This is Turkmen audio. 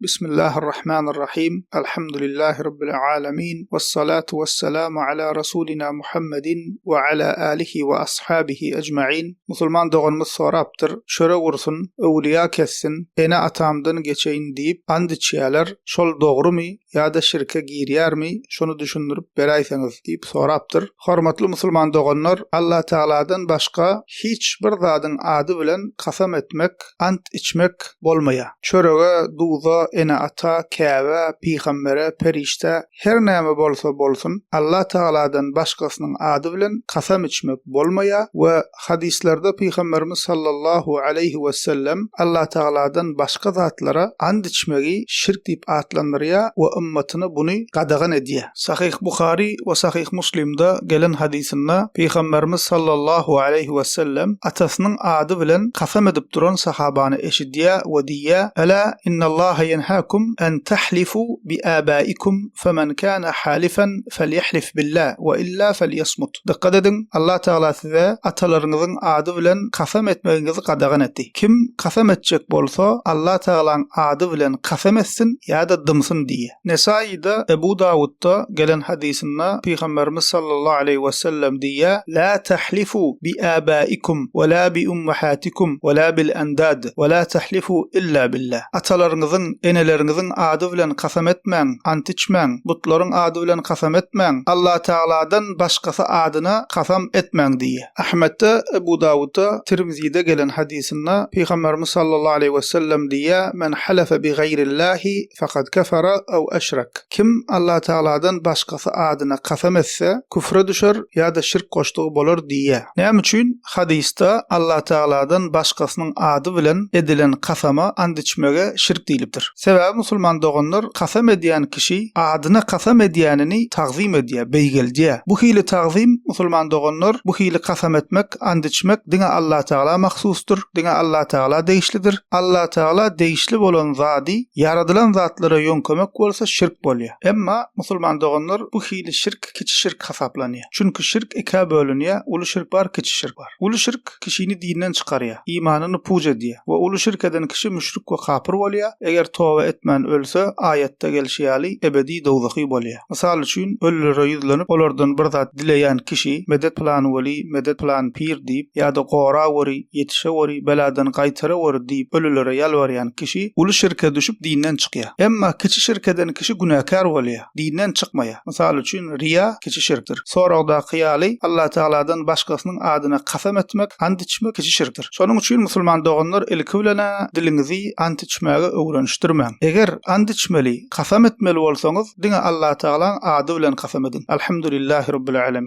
Bismillahirrahmanirrahim. Elhamdülillahi Rabbil alemin. Vessalatu vesselamu ala Rasulina Muhammedin we ala alihi we ashabihi ecmain. Musulman doganymyz sorapdyr, Çörek ursun, öwlüýä kessin, ene-atamdan geçeýin diýip and içýäler, şol dogrumy ýa-da şirke girýärmi, şony düşündirip beräýseňiz diýip sorapdyr. Hormatly musulman doganlar, Allatagaladan başga hiç bir zadyň ady bilen kasam etmek, ant içmek bolmaýar. Çörege, duza, ene-ata, Käbä, pygambere, perişdä, her näme bolsa bolsun, Allatagaladan başgasynyň ady bilen kasam içmek bolmaýar we Hadyslarda Pygamberimiz sallallahu aleýhi wesellem Allatagaladan başga zatlara and içmegi şirk diýip atlandyrýar we ymmatyna buny gadagan edýär. Sahyh Buhary we Sahyh Muslimde gelen hadysynda Pygamberimiz sallallahu aleýhi wesellem atasynyň ady bilen kasam edip duran sahabany eşidýär we diýýär, Ela innallaha ýenhakum en tahlifu bi abaikum femen kana halifen felýahlif billah we illa felýasmut. Dykgat ediň, Allah Tagala size atalaryňyzyň ady bilen kasam etmegiňizi gadagan etdi. Kim kasam etjek bolsa, Allah Tagalaň ady bilen kasam etsin ýa-da dymsyn diýýär. Nesaýyda, Ebu Dawutda gelen hadysynda Pygamberimiz sallallahu aleýhi wesellem diýýär, La tahlifu bi abaikum we la bi ummahatikum we la bil andad we la tahlifu illa billah. Atalaryňyzyň, eneleriňiziň ady bilen kasam etmäň, ant içmäň, butlaryň ady bilen kasam etmäň, Allatagaladan başgasy adyna kasam etmäň diýýär. Ahmetde, Ebu Dawutda, Tirmizide gelen hadysynda Pygamberimiz sallallahu aleýhi wesellem diýýär, Men halefe bi gaýrillahi fekad kefere ew eşrek. Kim Allatagaladan başgasy adyna kasam etse, küfre düşer ýa-da şirk goşdugy bolar diýýär. Näme üçin? Hadysda Allatagaladan başgasynyň ady bilen edilen kasama and içmege şirk diýlipdir. Sebäbi musulman doganlar kasam edýän kişi adyna kasam edýänini tagzym edýär, beýgeldýär. Bu hili tagzym musulman doganlar bu hili kasam etmek, and içmek diňe Allatagala mahsusdyr, diňe Allatagala degişlidir. Allatagala degişli bolan zady ýaradylan zatlara ýöňkemek bolsa şirk bolýar. Emma musulman doganlar bu hili şirk kiçi şirk hasaplanýar. Çünki şirk ikä bölünýär, uly şirk bar, kiçi şirk bar. Uly şirk kişini dinden çykarýar, imanyny puç edýär we uly şirk eden kişi müşrik we kapyr bolýar, eger toba etmän ölse, aýatda gelşi ýaly, ebedi dowzahy bolýar. Mysal üçin, ölülere ýüzlenip, olardan bir zat dileýän kişi, medet pylan weli, medet pylan pir diýip, ýa-da goraweri, ýetişeweri, beladan gaýtaraweri diýip ölülere ýalbarýan kişi uly şirke düşüp dinden çykýar. Emma kiçi şirk eden kişi günäkär bolýar. Dinden çykmaýar. Mysal üçin, riýa kiçi şirkdir. Soragdaky ýaly, Allatagaladan başgasynyň adyna kasam etmek, ant içmek kiçi şirkdir. Şonuň üçin musulman doganlar ilki bilen-ä diliňizi ant içmäge öwrenişdirmäň. Eger ant içmeli, kasam etmeli bolsaňyz, diňe Allatagalaň ady bilen kasam ediň. Alhamdulillahi Rabbil Alemin.